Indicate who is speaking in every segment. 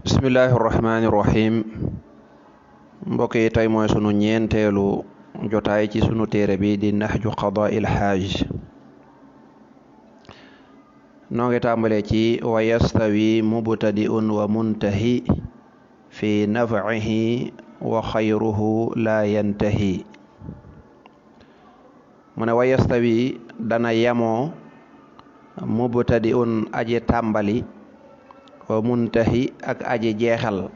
Speaker 1: bismillahi irrahmani irrahim mbokk yi tey mooy sunu ñeenteelu jotaay ci sunu téere bi di naxju qadaa'il xaaj noo ngi tàmbale ci wa yastawi mubtadi'un wa muntahi fi naf'ihi wa xayruhu la yantahi mu ne wa yastawi dana yemoo mubtadi'un aji tàmbali wa muntahi ak aji jeexal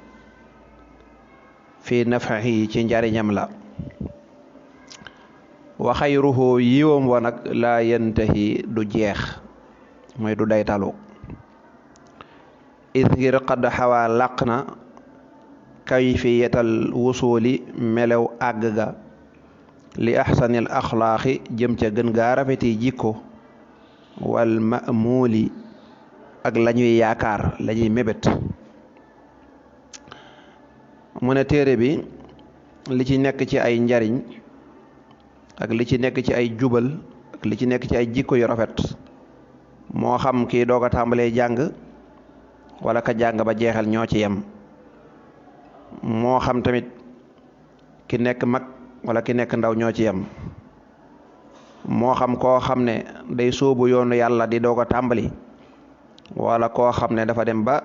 Speaker 1: fi nafahi ci njariñam la wa xayruhu yiwam wa nag laa yantahi du jeex mooy du daytalu is ngir qad xawaa laq na kayfiyatal wusuli melew àgg ga li axsanil axlaaqi jëm ca gën gaa rafeti jikko wal ma'muuli ak lañuy yaakaar lañuy mébét mu ne téere bi li ci nekk ci ay njariñ ak li ci nekk ci ay jubal ak li ci nekk ci ay jikko yu rafet moo xam kii doog a tàmbalee jàng wala ka jàng ba jeexal ñoo ci yem moo xam tamit ki nekk mag wala ki nekk ndaw ñoo ci yem moo xam koo xam ne day sóobu yoonu yàlla di doog a tàmbali wala koo xam ne dafa dem ba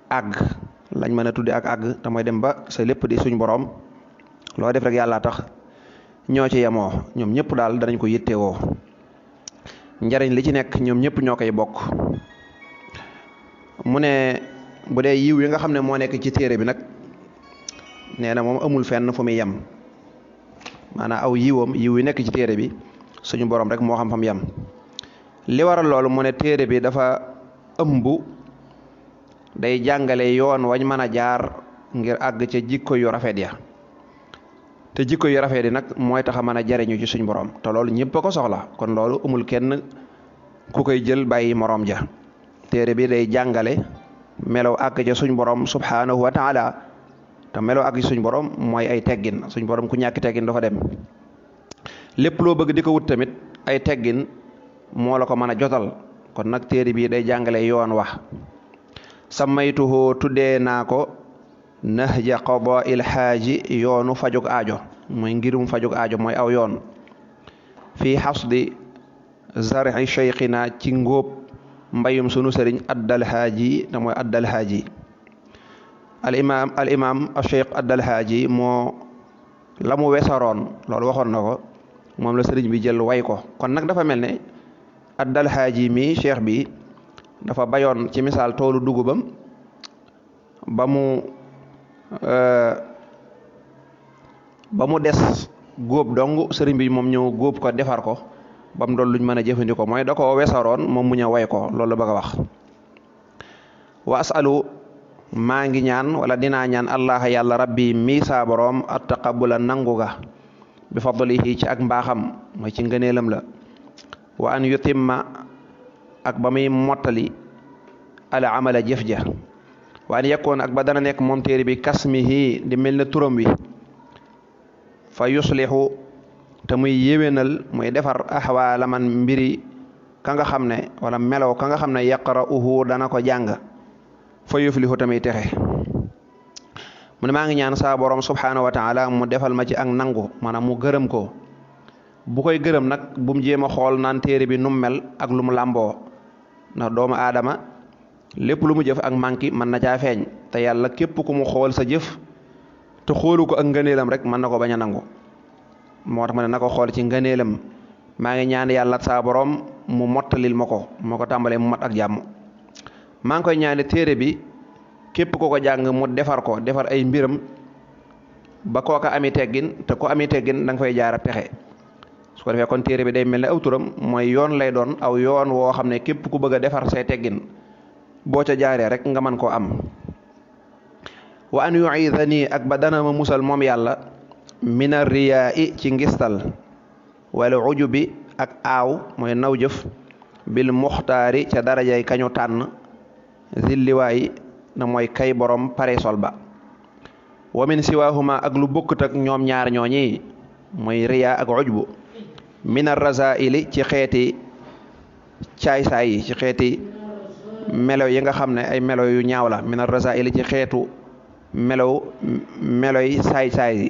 Speaker 1: àgg lañ mën a tuddi ak àgg te mooy dem ba sa lépp di suñ borom loo def rek yàlla tax ñoo ci yemoo ñoom ñëpp daal danañ ko yittewoo njariñ li ci nekk ñoom ñëpp ñoo koy bokk mu ne bu dee yiw yi nga xam ne moo nekk ci téere bi nag nee na moom amul fenn fu muy yem maanaam aw yiwam yiw yi nekk ci téere bi suñu borom rek moo xam fa mu yem li waral loolu mu ne téere bi dafa ëmb day jàngale yoon wañ mën a jaar ngir àgg ca jikko yu rafet ya te jikko yu rafet yi nag mooy tax a mën a jariñu ci suñ borom te loolu ñëpp a ko soxla kon loolu amul kenn ku koy jël bàyyi moroom ja téere bi day jàngale melow àgg ca suñ borom subhanahu wa taala te melow àgg ci suñ borom mooy ay teggin suñ borom ku ñàkk teggin dafa dem lépp loo bëgg di ko wut tamit ay teggin moo la ko mën a jotal kon nag téere bi day jàngale yoon wax samaytuhu tuddee naa ko nahja qadaa'il xaaji yoonu fajug aajo mooy ngirum fajug aajo mooy aw yoon fii xasdi zar'i cheikhina ci ngóob mbayum sunu sëriñ addal xaaji te mooy addal xaaji al imam al cheikh addal xaaji moo la mu wesaroon loolu waxoon na ko moom la sëriñ bi jël way ko kon nag dafa mel ne addal xaaji mi cheikh bi dafa bayoon ci misaal toolu dugubam ba mu des góob dong sëriñ bi moom ñëw góob ko defar ko ba mu doon luñ mën a jëfandikoo mooy da ko wesaroon moom mu ñëw way ko loolu la bëgg a wax wa asalu maa ngi ñaan wala dinaa ñaan allah yàlla rabbi mi saa boroom at taqabula nangu ga bi fadlihi ci ak mbaaxam mooy ci ngëneelam la wa an yutimma ak ba muy mottali ala amala jëf ja wa an yakkoon ak ba dana nekk moom téere bi kasmihi di mel na turam wi fa yuslihu te muy yéwénal muy defar axwaala man mbiri ka nga xam ne wala melow ka nga xam ne yaqra'uhu dana ko jàng fa yuflihu tamit texe mu ne maa ngi ñaan saa borom subhanahu wa taala mu defal ma ci ak nangu maanaam mu gërëm ko bu koy gërëm nag bu mu jéem a xool naan téere bi nu mu mel ak lu mu làmboo ndax doomu aadama lépp lu mu jëf ak manki mën na caa feeñ te yàlla képp ku mu xool sa jëf te xoolu ko ak ngëneelam rek mën na ko bañ a nangu moo tax ma ne na ko xool ci ngëneelam maa ngi ñaan yàlla saa borom mu mottalil ma ko moo ko tàmbalee mu mat ak jàmm maa ngi koy ñaane téere bi képp ko jàng mu defar ko defar ay mbiram ba kooka ami teggin te ko ami teggin da nga fay jaar a pexe su ko defee kon téere bi day mel ne aw turam mooy yoon lay doon aw yoon woo xam ne képp ku bëgg a defar say teggin boo ca jaaree rek nga mën koo am wa an yu'idhani ak ba dana ma musal moom yàlla mina riyaa ci ngistal wala ujubi ak aaw mooy naw jëf bil muxtaari ca darajay kañu tànn zilliwaay na mooy kay borom paresol ba wa min siwaahuma ak lu bokkut ak ñoom ñaar ñooñi mooy riyaa ak ujbu mina razaili ci xeeti caay-saay yi ci xeeti melo yi nga xam ne ay melo yu ñaaw la min ar-rasaa'il ci xeetu meloy saay-saay yi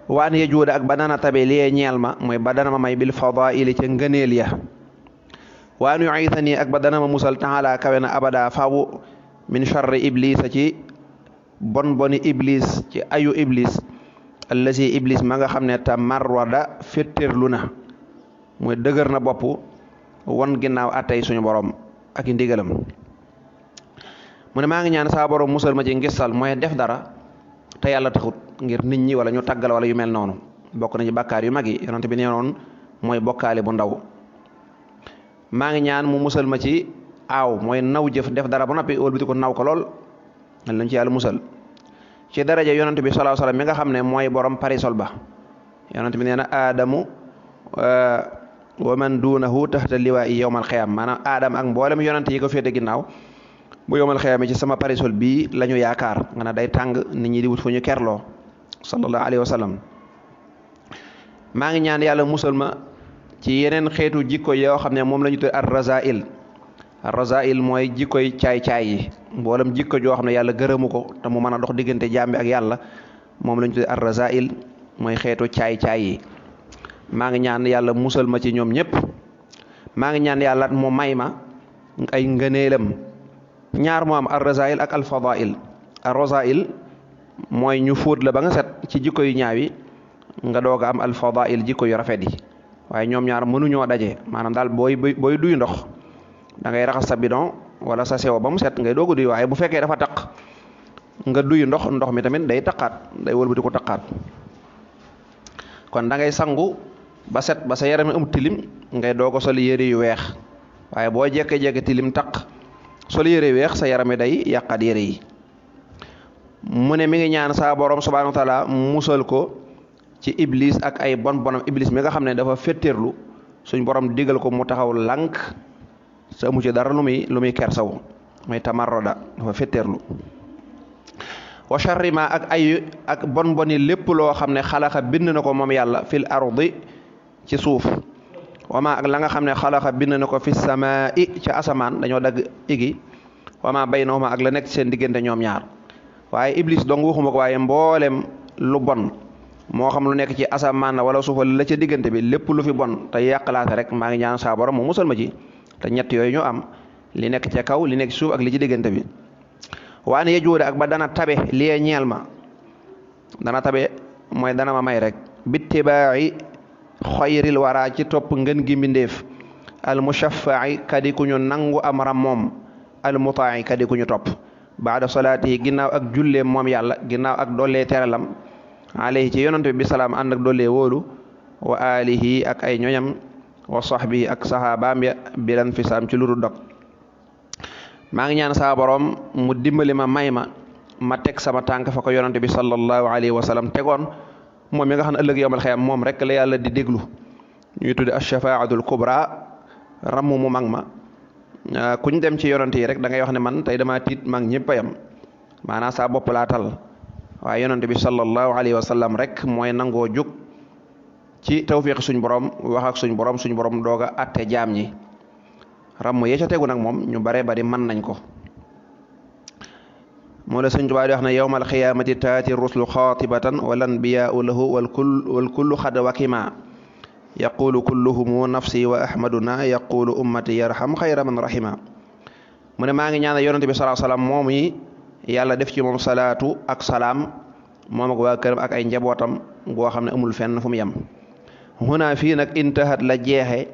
Speaker 1: waan ye juuda ak ba dana tabe liee ñeel ma mooy ba dana ma may bil fadaa'ili ca ngëneel ya waan yu aytani ak ba dana ma musal taala kawe na abada fawu min charri iblisa ci bon boni iblis ci ayu iblis allasi iblis ma nga xam ne tamarrada féttéerlu na mooy dëgër na bopp won ginnaaw attey suñu borom ak i ndigalam mu ne maa ngi ñaan saa borom musal ma ci ngistal mooy def dara te yàlla taxut ngir nit ñi wala ñu tàggal wala yu mel noonu bokk na ci bàkkaar yu mag yi yonent bi nee noonu mooy bokkaale bu ndaw maa ngi ñaan mu musal ma ci aaw mooy naw jëf def dara ba noppi wëlbati ko naw ko lool lañ ci yàlla musal ci daraja yonent bi sallallahu alayhi wasallam mi nga xam ne mooy borom parisol ba yonent bi nee na aadamu wa man duunahu tahta liwaa'i yawmal xiyaam maanaam aadam ak mboolem yonent yi ko féete ginnaaw bu yawmal xiyaam ci sama parisol bii la ñu yaakaar nga ne day tàng nit ñi di wut fu ñu kerloo sallallahu alayhi wa sallam maa ngi ñaan yàlla musal ma ci yeneen xeetu jikko yoo xam ne moom la ñu tudd ar-razaa'il mooy jikkoy caay-caay yi mboolem jikko joo xam ne yàlla gërëmu ko te mu mën a dox diggante jaam bi ak yàlla moom la ñu tudd ar-razaa'il mooy xeetu caay-caay yi maa ngi ñaan yàlla musal ma ci ñoom ñëpp maa ngi ñaan yàlla mu may ma ay ngëneelam ñaar moo am ar-razaa'il ak al-fadaa'il ar-razaa'il mooy ñu fóot la ba nga set ci jikko yu ñaaw yi nga doog a am al-fadaa'il jikko yu rafet yi waaye ñoom ñaar mënuñoo daje maanaam daal booy duy ndox da ngay raxas sa bidon wala sa sewo ba mu set ngay doog a duy waaye bu fekkee dafa taq nga duy ndox mi tamit day taqaat day wëlbati ko taqaat kon da ngay sangu ba set ba sa yaram am tilim ngay doog a sol yére yu weex waaye boo jekke tilim taq sol yére yu weex sa yaram day yàqaat yére yi mu ne mi ngi ñaan saa borom subhanahu wa taala musal ko ci iblis ak ay bonam iblis mi nga xam ne dafa féttéerlu suñ borom digal ko mu taxaw lànk sa amu ci dara lu muy kersaw mooy tamarroda dafa féttéerlu wa sharri ma ak boni lépp loo xam ne xalaxa bind na ko moom yàlla fil ardi ci suuf wama ak la nga xam ne xalaxa bind na ko fi samaa'i ca asamaan dañoo dagg igi wama baynahuma ak la nekk seen diggante ñoom ñaar waaye iblis dong waxuma ko waaye mboolem lu bon moo xam lu nekk ci asamaan wala suufa la ca diggante bi lépp lu fi bon te yàqalaate rek maa ngi ñaan saa borom mu musal ma ci te ñett yooyu ñu am li nekk ca kaw li nekk ci suuf ak li ci diggante bi waane yejuude ak ba dana tabe liee ñeel ma dana tabe mooy dana ma may rek bittibaa'i xayril wara ci topp ngën gi mbindéef al mushaffa'i kadi ku ñu nangu amram moom al mutaa'i kadi ku ñu topp baada salaati ginnaaw ak julleem moom yàlla ginnaaw ak dollee teralam alayhi ci yonante bi salaam ànd ak dollee wóolu wa alihi ak ay ñoñam wa sahbihi ak sahabaam ya bilan fisaam ci luru dog maa ngi ñaan saa borom mu dimbali ma may ma teg sama tànk fa ko yonante bi sallallahu alayhi wa sallam tegoon moom mi nga xam ne ëllëg yawmal xiyaam moom rek la yàlla di déglu ñuy tudde ash-shafaatul kubra ramm mu mag ma kuñ dem ci yonante yi rek da ngay wax ne man tey dama tiit mag ñëpp a yam maanaam saa bopp laa tal waaye yonante bi sallallahu alayhi wa sallam rek mooy nangoo jóg ci tawfiq suñ borom wax ak suñ borom doog a atte jaam ñi ramm yee ca tegu nag moom ñu bare bari mën nañ ko moo la sëñ Tuubaa di wax ne yawmal xiyaamati taati ruslu xaatibatan wal anbiyaau lahu wal kullu xad wakima yaqulu kulluhumu nafsi wa ahmaduna yaqulu ummati yarham xayra man rahima mu ne maa ngi ñaan yonante bi sallallahu alayhi wasallam moom yi yàlla def ci moom salaatu ak salaam moom ak waa këram ak ay njabootam goo xam ne amul fenn fu mu yem huna fii nag intahat la jeexe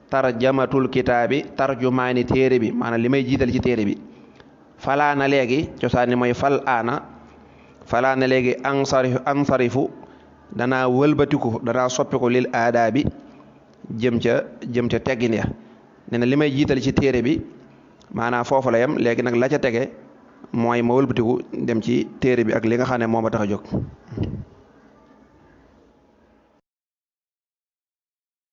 Speaker 1: tarjamatul kitaabi tarjumaani téere bi maanaam li may jiital ci téere bi falaana léegi cosaan ni mooy falaana léegi ansarifu danaa wëlbatiku danaa soppiku lil aadaa bi jëm ca teggin ya nee na li may jiital ci téere bi maanaam foofu la yem léegi nag la ca tege mooy ma wëlbatiku dem ci téere bi ak li nga xam ne moo ma tax a jóg